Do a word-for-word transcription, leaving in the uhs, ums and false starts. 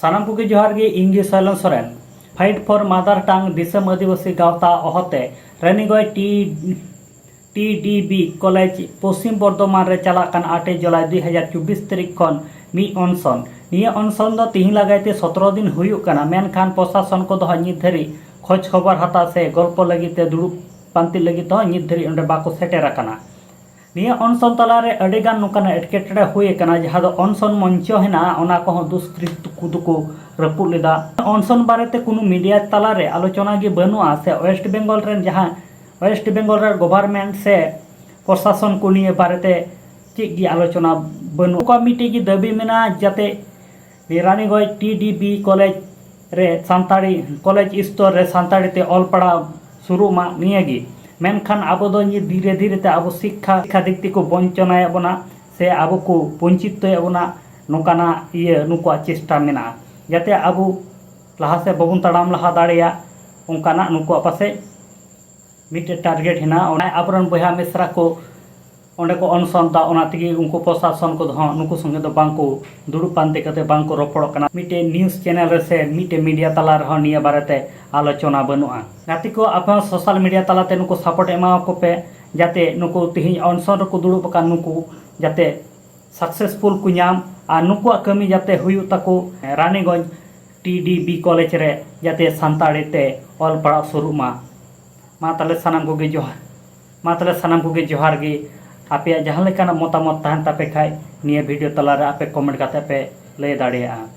ᱥᱟᱱᱟᱢ ᱠᱚᱜᱮ ᱡᱚᱦᱟᱨ ᱜᱮ, ᱤᱧ ᱜᱮ ᱥᱚᱭᱞᱚᱱ Soren. Fight for Mother Tongue ᱫᱤᱥᱚᱢ ᱟᱹᱫᱤᱵᱟᱹᱥᱤ ᱜᱟᱶᱛᱟ ᱦᱚᱦᱚᱛᱮ Raniganj T T D B college Paschim Bardhaman ᱨᱮ ᱪᱟᱞᱟᱜ ᱠᱟᱱ ᱟᱴᱮᱭ ᱡᱩᱞᱟᱭ ᱫᱩ ᱦᱟᱡᱟᱨ ᱪᱚᱵᱵᱤᱥ ᱛᱟᱹᱨᱤᱠᱷ ᱠᱷᱚᱱ ᱢᱤᱫ ᱚᱱᱥᱚᱱ᱾ ᱱᱤᱭᱟᱹ ᱚᱱᱥᱚᱱ ᱫᱚ ᱛᱤᱦᱤᱧ ᱞᱟᱜᱟᱭ ᱛᱮ ᱥᱚᱛᱨᱚ ᱫᱤᱱ ᱦᱩᱭᱩᱜ ᱠᱟᱱᱟ, ᱢᱮᱱᱠᱷᱟᱱ ᱯᱨᱚᱥᱟᱥᱚᱱ ᱠᱚᱫᱚ ᱦᱟᱸᱜ ᱱᱤᱛ ᱫᱷᱟᱹᱨᱤᱡ ᱠᱷᱚᱡᱽ ᱠᱷᱚᱵᱚᱨ ᱦᱟᱛᱟᱣ ᱥᱮ ᱜᱚᱞᱯᱚ ᱞᱟᱹᱜᱤᱫ ᱛᱮ ᱫᱩᱲᱩᱵ ᱯᱟᱱᱛᱮ ᱞᱟᱹᱜᱤᱫ ᱛᱮᱦᱚᱸ ᱱᱤᱛ ᱫᱷᱟᱹᱨᱤᱡ ᱚᱸᱰᱮ ᱵᱟᱠᱚ ᱥᱮᱴᱮᱨ ᱟᱠᱟᱱᱟ᱾ ᱱᱤᱭᱟᱹ ᱚᱱᱥᱚᱱ ᱛᱟᱞᱟᱨᱮ ᱟᱹᱰᱤᱜᱟᱱ ᱱᱚᱝᱠᱟᱱᱟᱜ ᱮᱴᱠᱮᱴᱚᱬᱮ ᱦᱩᱭ ᱟᱠᱟᱱᱟ, ᱡᱟᱦᱟᱸ ᱫᱚ ᱚᱱᱥᱚᱱ ᱢᱚᱧᱪᱚ ᱦᱮᱱᱟᱜᱼᱟ, ᱚᱱᱟ ᱠᱚᱦᱚᱸ ᱫᱩᱥᱠᱨᱤᱛ ᱠᱚ ᱫᱚᱠᱚ ᱨᱟᱹᱯᱩᱫ ᱞᱮᱫᱟ᱾ ᱚᱱᱥᱚᱱ ᱵᱟᱨᱮᱛᱮ ᱠᱳᱱᱳ ᱢᱤᱰᱤᱭᱟ ᱛᱟᱞᱟᱨᱮ ᱟᱞᱳᱪᱚᱱᱟ ᱜᱮ ᱵᱟᱹᱱᱩᱜᱼᱟ, ᱥᱮ ᱳᱭᱮᱥᱴ ᱵᱮᱝᱜᱚᱞ ᱨᱮᱱ ᱡᱟᱦᱟᱸ ᱳᱭᱮᱥᱴ ᱵᱮᱝᱜᱚᱞ ᱨᱮ ᱜᱚᱵᱷᱚᱨᱱᱢᱮᱱᱴ ᱥᱮ ᱯᱨᱚᱥᱟᱥᱚᱱ ᱠᱚ ᱱᱤᱭᱟᱹ ᱵᱟᱨᱮᱛᱮ ᱪᱮᱫ ᱜᱮ ᱟᱞᱳᱪᱚᱱᱟ ᱵᱟᱹᱱᱩᱜ᱾ ᱩᱱᱠᱩᱣᱟᱜ ᱢᱤᱫᱴᱮᱡ ᱜᱮ ᱫᱟᱹᱵᱤ ᱢᱮᱱᱟᱜᱼᱟ, ᱡᱟᱛᱮ Raniganj T D B college ᱨᱮ ᱥᱟᱱᱛᱟᱲᱤ, ᱠᱚᱞᱮᱡᱽ ᱥᱛᱚᱨ ᱨᱮ ᱥᱟᱱᱛᱟᱲᱤ ᱛᱮ ᱚᱞ ᱯᱟᱲᱦᱟᱣ ᱥᱩᱨᱩᱜ ᱢᱟ, ᱱᱤᱭᱟᱹ ᱜᱮ᱾ ᱢᱮᱱᱠᱷᱟᱱ ᱟᱵᱚ ᱫᱚ ᱱᱤᱭᱟᱹ ᱫᱷᱤᱨᱮ ᱫᱷᱤᱨᱮ ᱛᱮ ᱟᱵᱚ ᱥᱤᱠᱠᱷᱟ, ᱥᱤᱠᱠᱷᱟ ᱫᱤᱠ ᱛᱮᱠᱚ ᱵᱚᱧᱪᱚᱱᱟᱭᱮᱫ ᱵᱚᱱᱟ ᱥᱮ ᱟᱵᱚ ᱠᱚ ᱵᱚᱧᱪᱤᱛᱚᱭᱮᱫ ᱵᱚᱱᱟ, ᱱᱚᱝᱠᱟᱱᱟᱜ ᱤᱭᱟᱹ ᱱᱩᱠᱩᱣᱟᱜ ᱪᱮᱥᱴᱟ ᱢᱮᱱᱟᱜᱼᱟ, ᱡᱟᱛᱮ ᱟᱵᱚ ᱞᱟᱦᱟ ᱥᱮᱫ ᱵᱟᱵᱚᱱ ᱛᱟᱲᱟᱢ ᱞᱟᱦᱟ ᱫᱟᱲᱮᱭᱟᱜ, ᱚᱱᱠᱟᱱᱟᱜ ᱱᱩᱠᱩᱣᱟᱜ ᱯᱟᱥᱮᱡ ᱢᱤᱫᱴᱮᱡ ᱴᱟᱨᱜᱮᱴ ᱦᱮᱱᱟᱜᱼᱟ᱾ ᱚᱱᱟ ᱟᱵᱚᱨᱮᱱ ᱵᱚᱭᱦᱟ ᱢᱤᱥᱨᱟ ᱠᱚ ᱚᱸᱰᱮ ᱠᱚ ᱚᱱᱥᱚᱱ ᱫᱟ, ᱚᱱᱟ ᱛᱮᱜᱮ ᱩᱱᱠᱩ ᱯᱨᱚᱥᱟᱥᱚᱱ ᱠᱚᱫᱚ ᱦᱚᱸ ᱱᱩᱠᱩ ᱥᱚᱸᱜᱮ ᱫᱚ ᱵᱟᱝ ᱠᱚ ᱫᱩᱲᱩᱵ ᱯᱟᱱᱛᱮ ᱠᱟᱛᱮ ᱵᱟᱝ ᱠᱚ ᱨᱚᱯᱚᱲᱚᱜ ᱠᱟᱱᱟ᱾ ᱢᱤᱫᱴᱮᱡ ᱱᱤᱭᱩᱡᱽ ᱪᱮᱱᱮᱞ ᱨᱮ ᱥᱮ ᱢᱤᱫᱴᱮᱡ ᱢᱤᱰᱤᱭᱟ ᱛᱟᱞᱟ ᱨᱮᱦᱚᱸ ᱱᱤᱭᱟᱹ ᱵᱟᱨᱮᱛᱮ ᱟᱞᱳᱪᱚᱱᱟ ᱵᱟᱹᱱᱩᱜᱼᱟ᱾ ᱜᱟᱛᱮ ᱠᱚ, ᱟᱯᱮ ᱦᱚᱸ ᱥᱳᱥᱟᱞ ᱢᱤᱰᱤᱭᱟ ᱛᱟᱞᱟᱛᱮ ᱱᱩᱠᱩ ᱥᱟᱯᱳᱨᱴ ᱮᱢᱟᱣᱟᱠᱚ ᱯᱮ, ᱡᱟᱛᱮ ᱱᱩᱠᱩ ᱛᱤᱦᱤᱧ ᱚᱱᱥᱚᱱ ᱨᱮᱠᱚ ᱫᱩᱲᱩᱵ ᱟᱠᱟᱱ ᱱᱩᱠᱩ ᱡᱟᱛᱮ ᱥᱟᱠᱥᱮᱥᱯᱷᱩᱞ ᱠᱚ ᱧᱟᱢ ᱟᱨ ᱱᱩᱠᱩᱣᱟᱜ ᱠᱟᱹᱢᱤ ᱡᱟᱛᱮ ᱦᱩᱭᱩᱜ ᱛᱟᱠᱚ᱾ Raniganj T D B college ᱨᱮ ᱡᱟᱛᱮ ᱥᱟᱱᱛᱟᱲᱤ ᱛᱮ ᱚᱞ ᱯᱟᱲᱦᱟᱣ ᱥᱩᱨᱩᱜ ᱢᱟ᱾ ᱢᱟ ᱛᱟᱦᱞᱮ ᱥᱟᱱᱟᱢ ᱠᱚᱜᱮ ᱡᱚᱦᱟᱨ᱾ ᱢᱟ ᱛᱟᱦᱞᱮ ᱥᱟᱱᱟᱢ ᱠᱚᱜᱮ ᱡᱚᱦᱟᱨ ᱜᱮ᱾ ᱟᱯᱮᱭᱟᱜ ᱡᱟᱦᱟᱸ ᱞᱮᱠᱟᱱᱟᱜ ᱢᱚᱛᱟᱢᱚᱛ ᱛᱟᱦᱮᱱ ᱛᱟᱯᱮ ᱠᱷᱟᱡ, ᱱᱤᱭᱟᱹ ᱵᱷᱤᱰᱤᱭᱳ ᱛᱟᱞᱟᱨᱮ ᱟᱯᱮ ᱠᱚᱢᱮᱱᱴ ᱠᱟᱛᱮ ᱯᱮ ᱞᱟᱹᱭ ᱫᱟᱲᱮᱭᱟᱜᱼᱟ᱾